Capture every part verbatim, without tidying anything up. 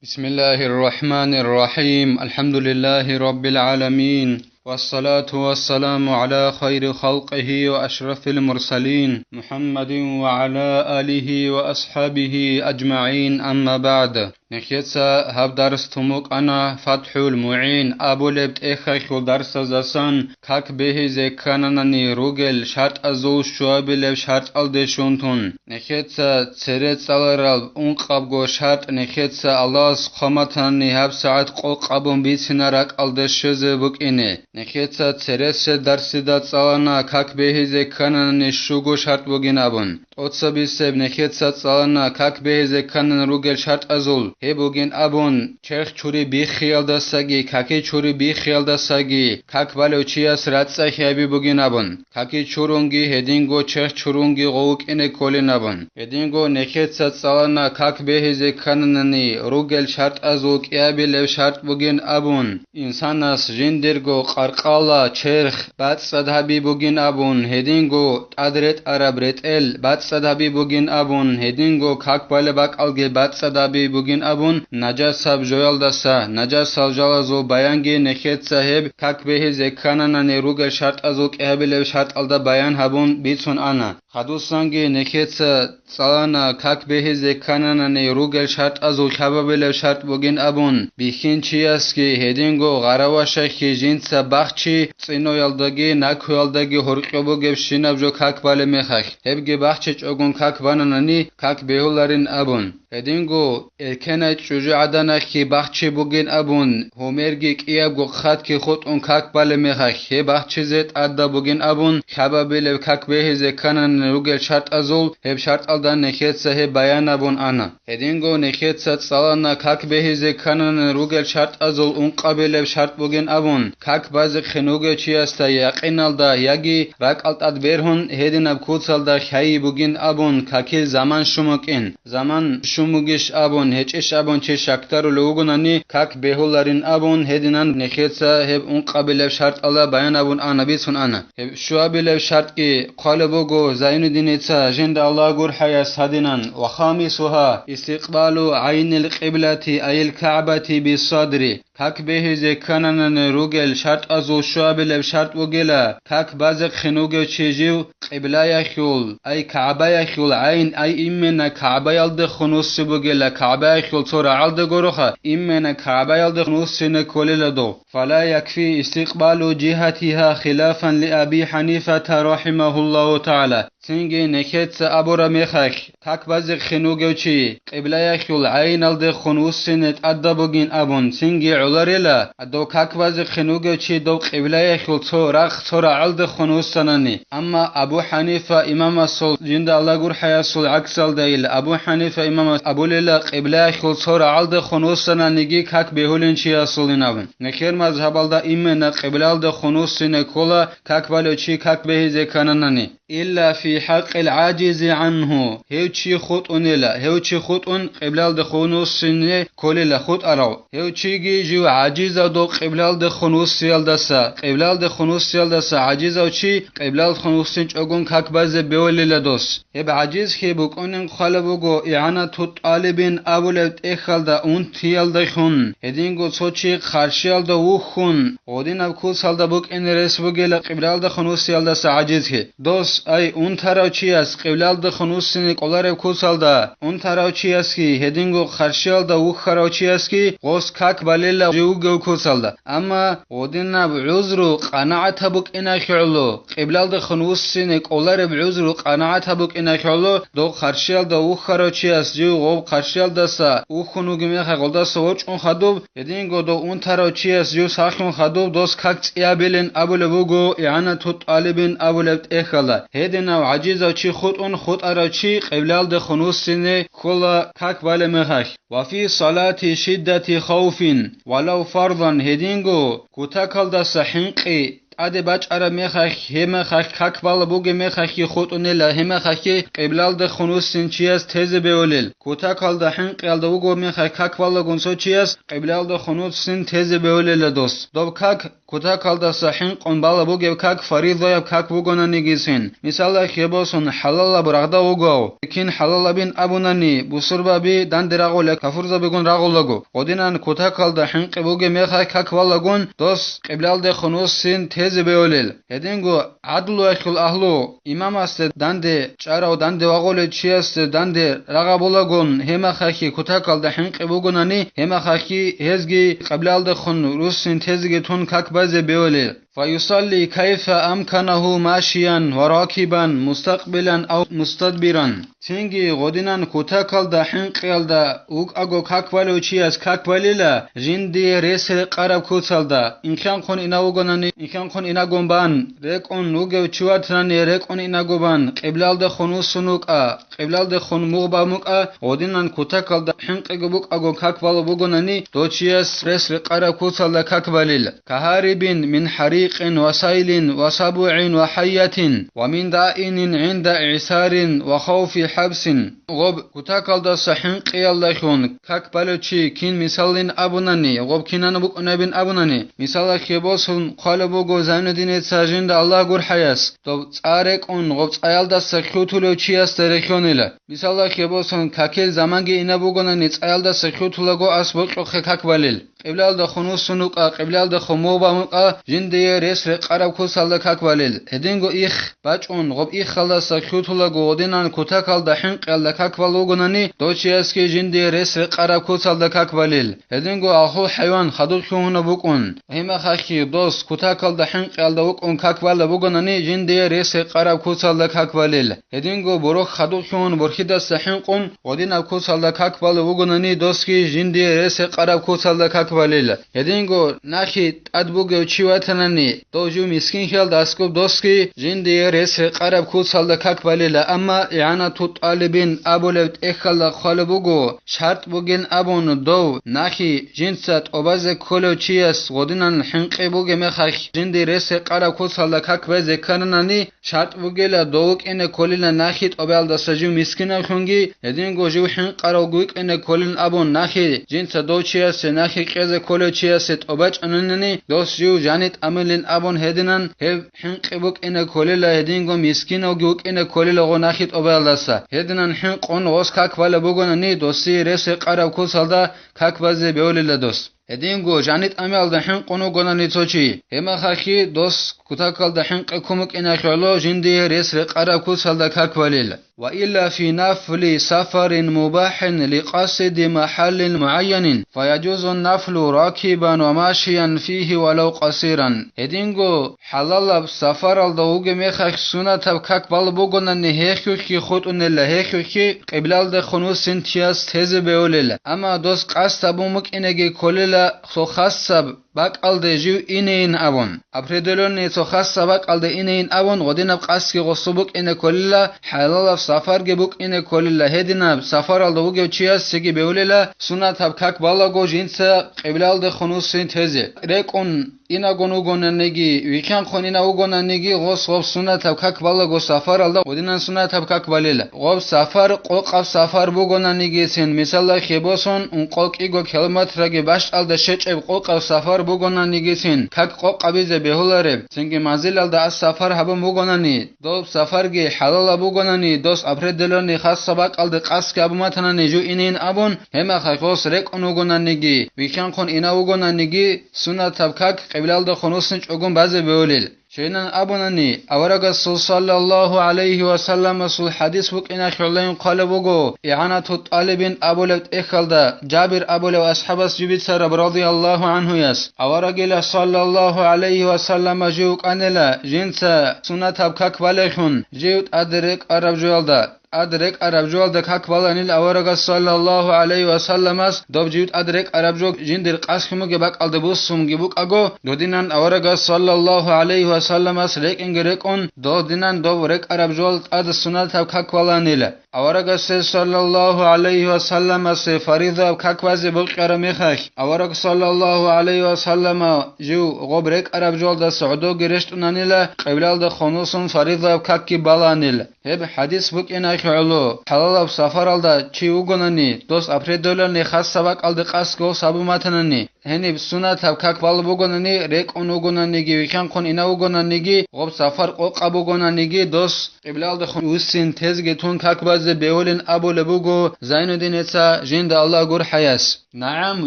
بسم الله الرحمن الرحيم. الحمد لله رب العالمين. والصلاة والسلام على خير خلقه وأشرف المرسلين محمد وعلى آله وأصحابه أجمعين. أما بعد. Нехеца гьаб дарс тумукъана ФатхӀул МугӀин абулеб тӀехьалъул дарсаздасан как бегьизе ккананани ругел шартӀазул щуабилеб шартӀалде щун тун. Нехеца цере цӀаларал ункъабго шартӀ нехеца Аллагьас хъваматанани гьабсагӀат къокъ абун бицина ракӀалде щвезе букӀине. Нехеца цересел дарсида цӀалана как бегьизе ккананани щуго шартӀ бугин абун. ТӀоцабисеб нехеца цӀалана как бегьизе кканан ругел шартӀазул, гьеб бугин абун, черх чури биххиялдасаги каки чури биххиялдасаги как балев чияс рацӀцӀайхъи гьаби бугин абун, каки чурунги гьединго черх чурунги гъов вукӀине кколин абун. Гьединго нехеца цӀалана как бегьизе ккананани ругел шартӀазул кӀиабилев шартӀ бугин абун, инсанас жиндирго къаркъала, черх, бацӀцӀад гьаби бугин абун, гьединго тӀад ретӀараб ретӀел бацӀцӀад гьаби бугин абун, гьединго как балеб бакӀалги бацӀцӀад гьаби бугин абун, нажасаб жоялдаса, нажасал жалазул баянги нехеца гьеб как бегьизе ккананани ругел шартӀазул кӀиабилев шартӀалда баян гьабун бицун ана. Хадусанги нехеца цӀалана как бегьизе ккананани ругел шартӀазул лъабабилев шартӀ бугин абун, бихьинчиясги гьединго гъаравашахъе жинца бахчи цӀиноялдаги накуялдаги гьоркьоб бугебщинаб жо как балеб мехалъ, гьебги бахчичӀогун как бананани как бегьуларин абун. Гьединго эркенай чӀужугӀаданахъе бахчи бугин абун, гьумерги кӀиябго хъатги хутӀун как балеб мехалъ, гьеб бахчизе тӀадаб бугин абун, лъабабилеб как бегьизе ккананани ругел шартӀазул, гьеб шартӀалда нехеца гьеб баян гьабун ана. Гьединго нехеца цӀалана как бегьизе ккананани ругел шартӀазул ункъабилеб шартӀ бугин абун, как базехъин вугев чиясда якъиналда яги ракӀал тӀад бергьун гьединаб куцалда хьайи бугин абун какил заман щун букӀин. Заман щун бугищ абун, гьечӀищ абун чи щакдарулев вугонани, как бегьуларин абун, гьединан нехеца гьеб ункъабилеб шартӀала баян гьабун ана, бицун ана. Гьеб щуабилеб шартӀги хъвалеб буго Зайнуддиница жинда Аллагь гурхӀаяс гьадинан: «Ва хамисугьа истикъбалу гӀайнил къиблати айил КагӀбати бисадри». Как бегьизе ккананани ругел шартӀазул щуабилеб шартӀ бугила, как базехъин вугев чи жив къиблаялъул, ай КагӀбаялъул гӀайн, ай имена КагӀбаялдехун вуссин бугила, КагӀбаялъул цо рагӀалда гуроха, имена КагӀбаялдехун вуссине кколила дов. Фала якфи истикъбалу жигьатигьа хилафан ли Аби ХӀанифата рахӀимагьуллагьу тагӀала. Цинги нехеца абураб мехалъ, как базехъин вугев чи къиблаялъул гӀайналдехун вуссине тӀадаб бугин абун, цинги гӀоларила, дов как базехъин вугев чи дов къиблаялъул цо рахъ цо рагӀалдехун вуссанани. Амма Абу ХӀанифа имамасул, жинда Аллагь гурхӀаясул гӀаксалдайила, Абу ХӀанифа имамас абулела къиблаялъул цо рагӀалдехун вуссананиги как бегьулин чиясулин абун. Нехер мазгьабалда имена къиблалдехун вуссине ккола как балев чи как бегьизе ккананани. Илла фи хӀакъил гӀажизи гӀангьу, гьев чи хутӀунила, гьев чи хутӀун къиблалдехун вуссине кколила хутӀарав. Гьев чиги жив гӀажизав дов къиблалдехун вуссиялдаса, къиблалдехун вуссиялдаса гӀажизав чи къиблалдехун вуссинчӀогун как базе бевулила дос. Гьеб гӀажизлъи букӀунин хъвалеб буго игӀанату тӀалибин абулеб тӀехьалда унтиялдехун, гьединго цо чи хъарщиялда вухьун, гъодинаб куцалда букӀине рес бугила къиблалдехун вуссиялдаса гӀажизлъи. Дос, ай, унтарав чияс къиблалдехун вуссине кӀолареб куцалда, унтарав чиясги гьединго хъарщиялда вухьарав чиясги гъос как балела жив вугев куцалда. Амма гъодинаб гӀузру къанагӀатаб букӀиналъе гӀоло, къиблалдехун вуссине кӀолареб гӀузру къанагӀатаб букӀиналъе гӀоло, дов хъарщиялда вухьарав чияс жив гъов хъарщиялдаса вухьун вугеб мехалъ гъолдаса ворчӀун хадуб, гьединго дов унтарав чияс жив сахлъун хадуб, дос как цӀиябилин абулеб буго игӀанату тӀалибин абулеб тӀехьалда. Гьединав гӀажизав чи хутӀун хутӀарав чи къиблалдехун вуссине ккола как балеб мехалъ. Ва фи салати шиддати хавфин, валав фардан, гьединго кутакалдаса хӀинкъи тӀаде бачӀараб мехалъ, гьеб мехалъ как балеб бугеб мехалъги хутӀунела, гьеб мехалъги къиблалдехун вуссин чияс тезе бевулел. Кутакалда хӀинкъиялда вуго мехалъ как балагун цо чияс къиблалдехун вуссин тезе бевулела дос. Доб как кутакалдаса хӀинкъун балеб бугеб как фаризаяб как бугонанигицин, мисалалъе босун, хӀалалаб рагъда вугав, кин хӀалалабин абунани, бусурбаби данде рагъула, кафурзабигун рагъулаго, гъодинан кутакалда хӀинкъи бугеб мехалъ как балагун, дос къиблалдехун вуссин тезе бевулел. Гьединго гӀадлуялъул агьлу, имамасде данде чӀарав данде вагъулев чиясде данде рагъабулагун, гьеб мехалъги кутакалда хӀинкъи бугонани, гьеб мехалъги гьезги къиблалдехун вуссин тезеги тун как базе бевулел. فيصلي كيف أمكنه ماشيا وركبا مستقبلا أو مستدبرا. Цинги гъодинан кутакалда хӀинкъиялда вукӀаго как балев чияс как балила, жиндие рес рекъараб куцалда, инхъанхъун инав вугонани, инхъанхъун инагун бан, рекӀун вугев чи ватани, рекӀун инаго бан, къиблалдехун вуссун вукӀа, къиблалдехун мугъ бан букӀа, гъодинан кутакалда хӀинкъиги букӀаго как балеб бугонани, дов чияс рес рекъараб куцалда как балила. كهارب من حريق وسيل وسبع وحية ومن دائن عند إعصار وخوف حبس. Гъоб кутакалдаса хӀинкъиялдалъун как балев чи кин мисаллин абунани, гъоб кинан букӀунебин абунани, мисалалъе босун, хъвалеб буго Зайнуддиница жинда Аллагь гурхӀаяс, доб цӀа рекӀун гъоб цӀаялдаса хьутулев чиясда рехьонила. Мисалалъе босун, какил заманги инаб бугонани цӀаялдаса хьутулаго ас бокьухъе как балел. Къиблалдехун вуссун вукӀа, къиблалдехун мугъ бан букӀа, жиндие рес рекъараб куцалда как балел. Гьединго их бачӀун, гъоб ихалдаса хьутулаго гъодинан кутакалда хӀинкъиялда как бал вугонани, дов чиясги жиндие рес рекъараб куцалда как балел. Гьединго агьлу хӀайван хадуб лъугьунаб букӀун, гьеб мехалъги дос кутакалда хӀинкъиялда вукӀун как балеб бугонани, жиндие рес рекъараб куцалда как балел. Гьединго борохь хадуб лъугьун борхьидаса хӀинкъун, гъодинаб куцалда как балев вугонани, досги жиндие рес рекъараб куцалда как балила. Гьединго нахъе тӀад бугев чи ватанани, дов жив мискинлъиялда аскӀоб досги жиндие рес рекъараб куцалда как балила, амма игӀанату тӀалибин абулеб тӀехьалда хъвалеб буго, шартӀ бугин абун, дов нахъе жинца тӀобазе кколев чияс гъодинан хӀинкъи бугеб мехалъ жиндие рес рекъараб куцалда как базе ккананани, шартӀ бугила, дов вукӀине кколила нахъе тӀобаялдаса жив мискинаблъунги, гьединго жив хӀинкъарав вукӀине кколин абун нахъе жинца дов чиясе, нахъе кьезе кколев чиясе тӀоба чӀананани, дос жив жани тӀамилин абун гьединан, гьеб хӀинкъи букӀине кколила, гьединго мискинавги вукӀине кколила гъо нахъе тӀобаялдаса. Гьединан хӀинкъун гъос как балеб бугонани, досие рес рекъараб куцалда как базе бевлила дос. Гьединго жани тӀамиялда хӀинкъун вугонани цо чи, гьеб мехалъги дос кутакалда хӀинкъи ккун букӀиналъе гӀоло жиндие рес рекъараб куцалда как балел. وإلا في نفل سفر مباح لقصد محل معين، فيجوز النفل راكبا وماشيا فيه ولو قصيرا. Гьединго хӀалалаб сафаралда вугеб мехалъ сунатаб как бал бугонани гьехьухъе хутӀунела, гьехьухъе къиблалдехун вуссин чияс тезе бевулела. Амма дос къасд гьабун букӀинеги кколела цо хасаб бакӀалде жив инейин абун. Определённый цо хасаб бакӀалде инейин абун, гъодинаб къасдги гъосу букӀине кколела, хӀалалаб сафарги букӀине кколела, гьединаб сафаралда вугев чиясеги бевулела, сунатаб как балаго жинца къиблалдехун вуссин тезе. РекӀун инагун вугонаниги, вихьанхъун инав вугонаниги, гъос гъоб сунатаб как балаго сафаралда гъодинан сунатаб как балела. Гъоб сафар къокъаб сафар бугонанигицин, мисалалъе босун, ункъо-кӀиго километраги бащдалда щечӀеб къокъаб сафар бугонанигицин, как къокъабизе бегьулареб, цинги манзилалда ас сафар гьабун бугонани, доб сафарги хӀалалаб бугонани, дос определённый хасаб бакӀалде къасдги гьабун батанани жив инин абун, гьеб мехалъ гъос рекӀун вугонаниги, вихьанхъун инав вугонаниги, сунатаб как къиблалдехун вуссин чӀогун базе бевулел. Щайин абунани, аварагасул саллаллагьу гӀалайгьи ва салламасул хӀадис букӀиналъе гӀоло хъвалеб буго, ИгӀанату тӀалибин абулеб тӀехьалда, Жабир абулев асхӀабас жиб бицараб радияллагьу гӀанхуяс, аварагила саллаллагьу гӀалайгьи ва саллама жив вукӀанила, жинца сунатаб как балелъун, жив тӀад рекӀараб жоялда. ТӀад рекӀараб жоялда как баланила аварагас саллаллагьу гӀалайгьи ва салламас, доб жив тӀад рекӀараб жо жиндир къасд лъун бугеб бакӀалде буссунги букӀаго, додинан аварагас саллаллагьу гӀалайгьи ва салламас рекӀинги рекӀун, додинан доб рекӀараб жоялда тӀад сунатаб как баланила. Аварагасе саллаллагьу гӀалайгьи ва салламасе фаризаяб как базе бокьараб мехалъ, авараг саллаллагьу гӀалайгьи ва саллама жив гъоб рекӀараб жоялдаса гӀодовги рещтӀунанила, къиблалда хунусун фаризаяб какги баланила. Гьеб хӀадис букӀиналъе гӀоло, хӀалалаб сафаралда чи вугонани, дос определённый хасаб бакӀалде къасго сабуматанани, гьениб сунатаб как балеб бугонаниги, рекӀун вугонаниги, вихьанхъун инав вугонаниги, гъоб сафар къокъаб бугонаниги, дос къиблалдехун вуссин тезеги тун как базе бегьулин абулеб буго Зайнуддиница жинда Аллагь гурхӀаяс. نعم،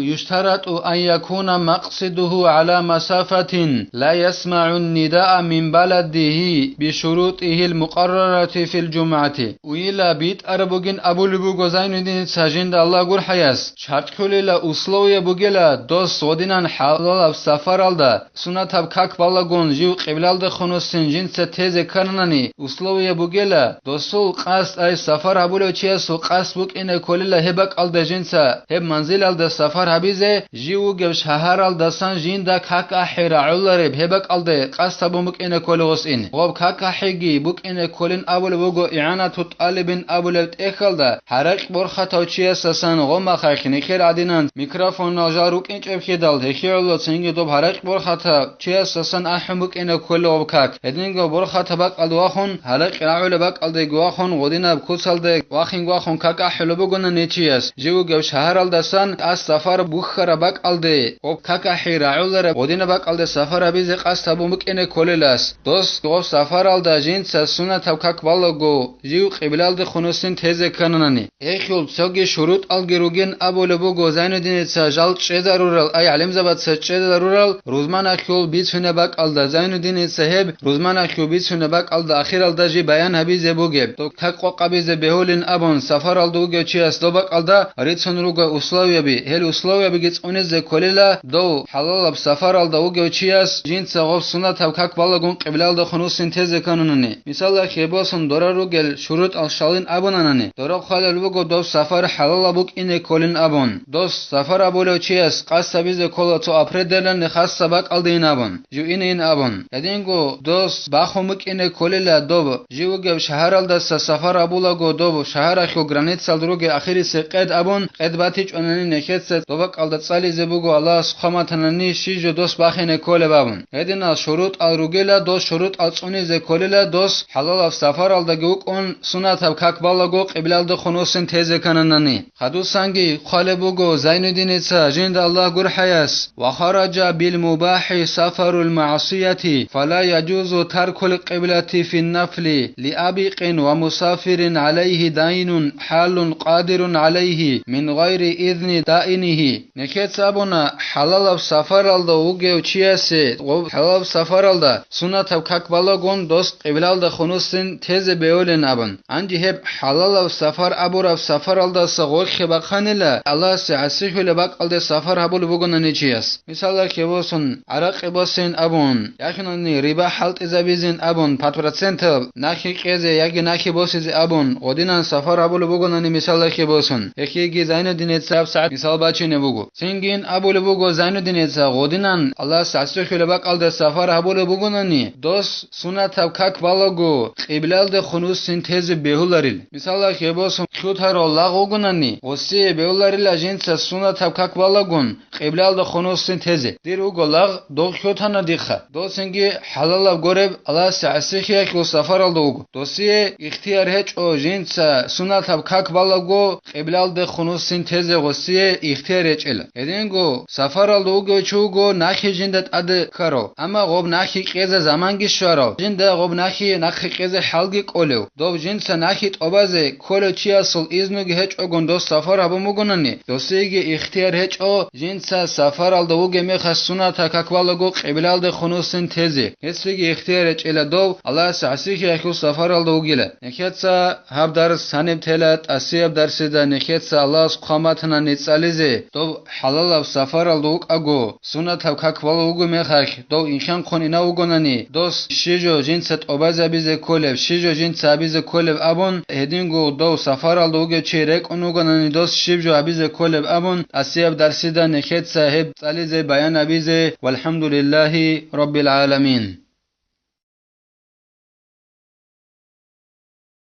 يشترط أن يكون مقصده على مسافة لا يسمع النداء من بلده بشروطه المقررة في الجمعة. Уйила битӀараб бугин абулеб буго Зайнуддиница жинда Аллагь гурхӀаяс. Шартхъулила условие бугела, дос гъодинан хӀалалаб сафаралда сунатаб как балагун жив къиблалда хунусин жинца тезе ккананани, условие бугела, досул къасд ай сафар гьабулев чиясул къасд букӀине кколила гьеб бакӀалда жинца гьеб манзилалда сафар гьабизе, жив вугев шагьаралдасан жинда как ахӀи рагӀулареб гьеб бакӀалда къасд гьабун букӀине кколев гъосин. Гъоб как ахӀиги букӀине кколин абулеб буго ИгӀанату тӀалибин абулеб тӀехьалда, гьаракь борхатав чиясасан гъомахъахь нихер гӀадинан микрофонал жал рукӀинчӀебхидал, гьехие гӀоло цинги доб гьаракь борхатав чиясасан ахӀун букӀине кколев гъоб как. Гьединго борхатаб бакӀалде вахун, гьаракь рагӀулеб бакӀалдеги вахун, гъодинаб куцалде вахинги вахун как ахӀулеб бугони чияс, жив вугев шагьаралдасан тӀас сафар бухьараб бакӀалде, гъоб как ахӀи рагӀулареб гъодинаб бакӀалде сафар гьабизе къасд гьабун букӀине кколелас. Дос гъоб сафаралда жинца сунатаб как балаго, жив къиблалде хунусин тезе ккананани. Эхил цоги шурутӀалги ругин абулеб буго Зайнуддиница жал чӀезарурал, ай гӀалимзабаца чӀезарурал рузманахьул бицунеб бакӀалда. Зайнуддиница гьеб рузманахьул бицунеб бакӀалда ахиралда жи баян гьабизе бугеб, доб как къокъабизе бегьулин абун, сафаралда вугев чияс доб бакӀалда рицун руго условияби. Гьел условиябиги цӀунизе кколила, дов хӀалалаб сафаралда вугев чияс жинца гъоб сунатаб как балагун къиблалда хунусин тезе кканунани. Мисалда, хебосун дора ругел шурутӀал щалин абунанани, дора хъвалел вуго доб сафар хӀалалаб букӀине кколин абун. Дос сафар абулев чияс къасд гьабизе ккола цо определённый хасаб бакӀалдейин абун, жив инейин абун. Гьединго дос бахун букӀине кколила доб, жив вугев шагьаралдаса сафар абулаго доб шагьаралъул границал ругел ахирисе къед абун, къед батичӀонани нехеца доб бакӀалда цӀализе буго Аллагьас хъваматанани щи жо дос бахине кколеб абун. Гьединал шурутӀал ругела, дос шурутӀал цӀунизе кколела, дос хӀалалаб сафаралдаги вукӀун, сунатаб как балаго къиблалда хунусин тезе ккананани. Хадусанги хъвалеб буго Зайнуддиница жинда Аллагь гурхӀаяс: وخرج بالمباح سفر المعصية، فلا يجوز ترك القبلة في النفل لعابق ومسافر عليه دين حال قادر عليه من غير إذن دائنه. Нехеца абуна, хӀалалаб сафаралда вугев чиясе, гъоб хӀалалаб сафаралда сунатаб как балагун дос къиблалда хунусин тезе бегьулин абун. Гьанже гьеб хӀалалаб сафар абураб сафаралдаса гъоркье бахъанила, Аллагьасе гӀасихьулеб бакӀалде сафар гьабулеб бугонани чияс. Мисалда, хебосун, гӀаракъи босин абун, яхинани риба хӀалтӀизабизин абун, пад процентал нахи кьезе яги нахи босизе абун, гъодинан сафар гьабулеб бугонани, мисалда, хебосун. Гьехиеги Зайнуддиница гьабсагӀат мисал бачине буго. Цинги ин абулеб буго Зайнуддиница, гъодинан Аллагьас гӀасихьулеб бакӀалда сафар гьабулеб бугонани, дос сунатаб как балаго къиблалде хунусин тезе бегьуларил. Мисалда, хебосун, хьутарал лагъ вугонани, гъосие бегьуларила жинца сунатаб как балагун къиблалда хунусин тезе. Дир вуго лагъ, дов хьутана диха. Досинги хӀалалаб гореб Аллагьасе гӀасихьиялъул сафаралда вуго. Досие ихтияр гьечӀо жинца сунатаб как балаго къиблалде хунусин тезе, гъосие ихтияр гьечӀила. Гьединго сафаралда вугев чи вуго нахи жинда тӀаде ккарав, амма гъоб нахи кьезе заманги щварав, жинда гъоб нахи нахъе кьезе хӀалги кӀолев, дов жинца нахи тӀобазе кколев чиясул изнуги гьечӀогун дос сафар гьабун бугонани, досиеги ихтияр гьечӀо жинца сафаралда вугеб мехалъ сунатаб как балаго къиблалде хунусин тезе. Гьесиеги ихтияр гьечӀила дов Аллагьасе гӀасихьиялъул сафаралда вугила. Нехеца гьаб дарс гьаниб тела, тӀасияб дарсида нехеца Аллагьас хъваматанани цӀализе, дов хӀалалаб сафаралда вукӀаго, сунатаб как балев вуго мехалъ, дов инхъанхъун инав вугонани, дос щиб жо жинца тӀобазабизе кколеб, щиб жо жинца гьабизе кколеб абун, гьединго дов сафаралда вугев чи рекӀун вугонани, дос щиб жо гьабизе кколеб абун, тӀасияб дарсида нехеца гьеб цӀализе, баян гьабизе. ВалхӀамдулиллагьи раббил гӀаламин.